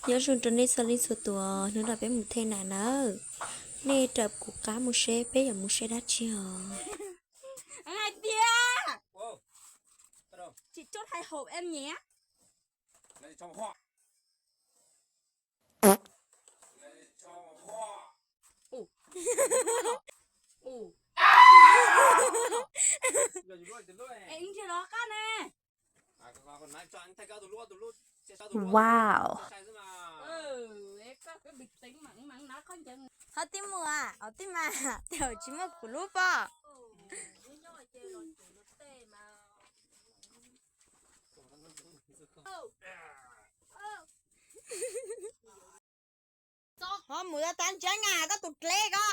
Nyob zoo rau nej txhua leej txhua tus, hnub no peb mus them nas nawb. Nej raws kuv qab mus seb peb yuav mus saib dab tsi os. Hais tias chị chốt hai hộp em nhé. Ê, em chưa đó cắt nè. Wow. Ho tij mus, ob tij mas, tij tsis muaj kuv lub pob. Ho mus tau tag ntseeb na koj tus dleb ko.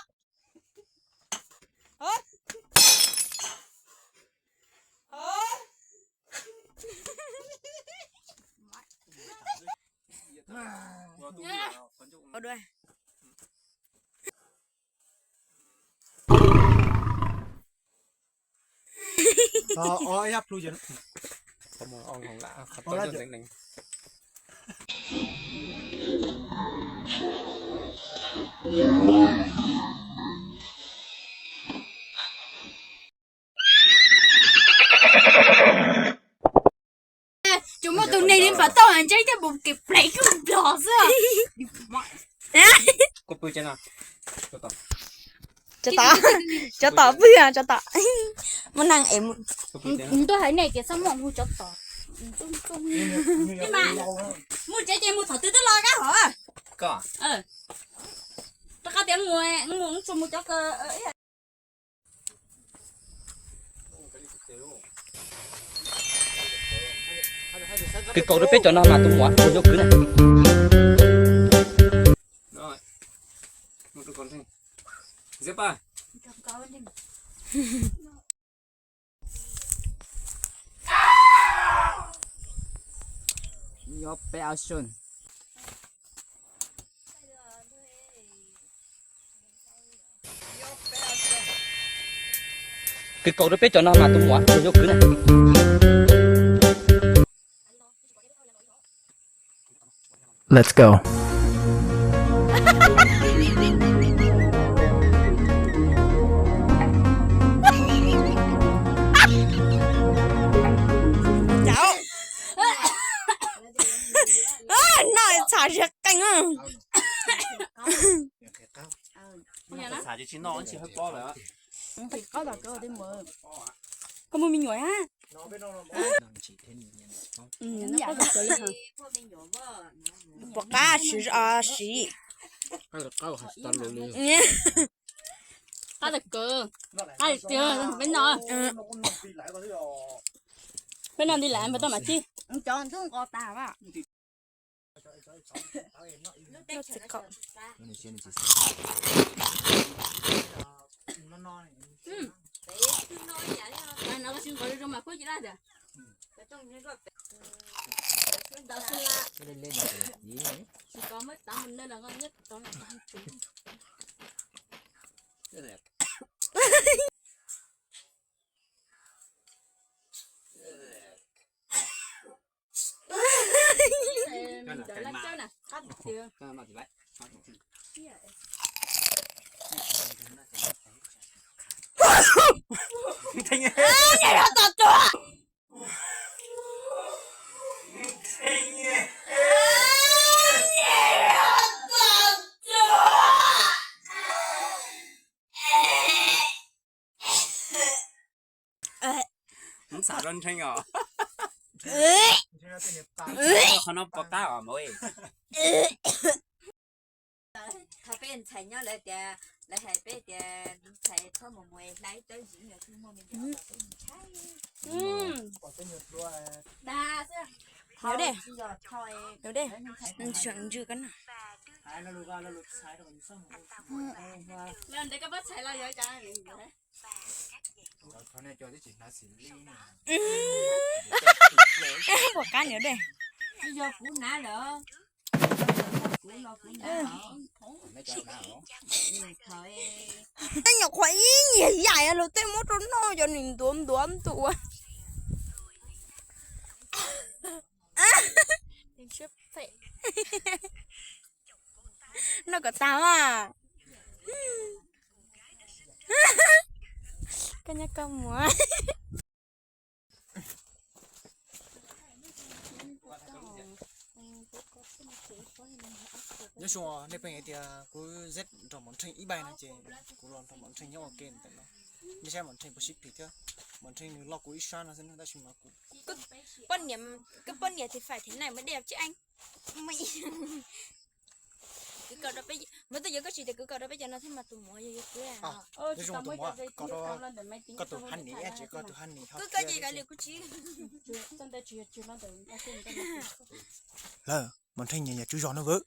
Ua dua. Tsuas muaj tus neeg li npam tauj ntseeb thiab mus kev plev kub nplog xwb. Cov tom, cov tom pw, cov tom. Muaj neeg es ntuj hais nej tias txhob muaj hu cov tom. Mus tsev ces mus thaum twg twb los kab hov. Rov qab tias mus, mus tsuas mus cov. Kwv kaus rau peb cov no mas tus muam tus yuav kwv na. Kwv kaus rau peb cov no mas tus muam tus yuav kwv na. Let's go. Noj txham zia qeej. Koj muaj me nyuam a? Pom qab siv, siv. Qab tawm kawg, qab tiag, peb noj, peb noj nti lawm npawg toj mam tij. Ntxham zog ntshee os. Qhov no pom qab os mauj. Thaum peb ntxhais nyob lawv tias, lawv hais peb tias ntxhais txhob mus mus hlais tawb zis yog tsis muaj me nyuam. Dag xwb. Ntawd, ntawd, ntawd koj pab txhais los yog cas. Pom qab ntawd. Tsis yog kuv hnav lawm. Tej nyuam qhuav ib nyuag yam los tej muab rau noj cov nim ntuav ntuav ntu ua. Noj kom tas mas. Koj nyob koj mus. Nyob zoo nej pheej hais tias kuv zet nrog Mos Nrheej ib bai no ces kuv los nrog Mos Nrheej nyob ua ke ntawm no. Nej saib Mos Nrheej puas sib phim thiab. Mos Nrheej nws loj kuv ib sab no xwb tab sis mas kuv poj niam, koj poj niam thì phải thế này mới đẹp chứ anh. Kwv Kaus rau peb, muab tuaj yuav koj tsis tias Kwv Kaus rau peb cov no thiab mas tus muam yog yus kwv. Nyob zoo tus muam, koj tus honey, koj tus honey ho koj ces koj li kuv tsis. Lawm, Mos Nrheej nyias yog tswv zos no vwm.